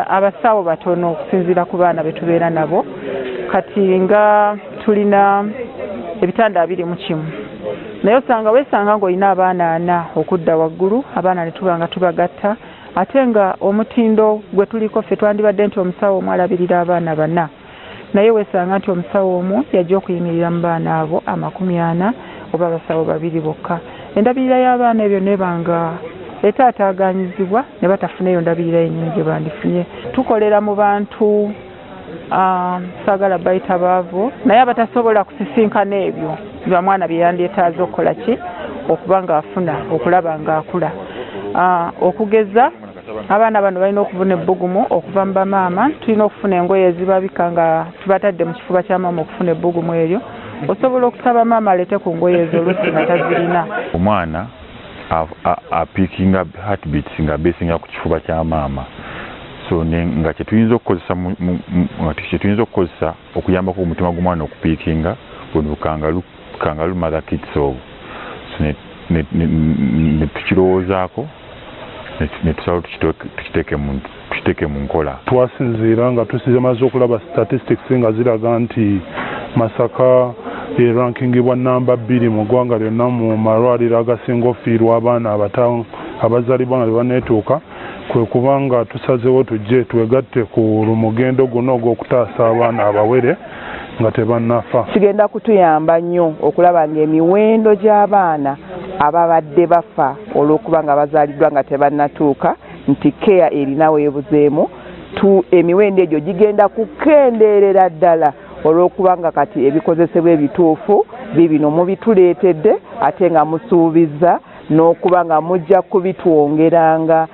Abasawo batono okusinziira ku baana be tubeera nabo. Kati nga tulina ebitanda 21, naye osanga weesanga ng'olina abaana ana okudda waggulu, abaana ne tuba nga tubagatta, ate nga omutindo gwe tuliko ffe twandibadde nti omusawo omu alabirira abaana bana, naye weesanga nti omusawo omu yajja okuyimirira mu baana abo 40 oba abasawo babiri bokka. Endabirira y'abaana ebyo neba nga etaataaganyizibwa ne batafuna eyo ndabirira yennyini gye bandifunye. Tukolera mu bantu, saagala bayita baavu, naye abatasobola kusisinkana ebyo bamwana bye yandyetaaze okukola ki okuba ng'afuna okulaba ng'akula. Okugeza abaana bano balina okufuna ebbugumu okuva mu bamaama, tulina okufuna engoye ezibabika nga tubatadde mu kifuba kya maama okufuna ebbugumu eryo. Osobola okusaba maama aleete ku ngoye ezo, oluusi nga tazirina. Omwana apiikinga heartbeats nga abeesinga ku kifuba kya maama, so nga kyetuyinza okukozesa nga kyetuyinza okukozesa okuyambako omutima gw'omwana okupiikinga buno kangaroo mother kits obwo. So ne tukirowoozaako ne tusalawo tukiteeke mu nkola. Twasinziira nga tusimaze okulaba statistics nga ziraga nti Masaka erankingibwa namba 2 mu ggwanga lyonna mu malwaliro agasinga ofiirwa abaana abazaalibwa nga tebanneetuuka, kwe kubanga tusazeewo tujje twegatte ku mugendo guno ogw'okutaasa abaana abawere nga tebannafa. Kigenda kutuyamba nnyo okulaba ng'emiwendo gy'abaana ababadde bafa olw'okuba nga bazaaliddwa nga tebannatuuka, nti care erina weebuzeemu, emiwendo egyo gigenda kukendeerera ddala olw'okuba nga kati ebikozesebwa ebituufu bibino mubituleetedde, ate nga musuubiza n'okuba nga mujja kubitwongeranga.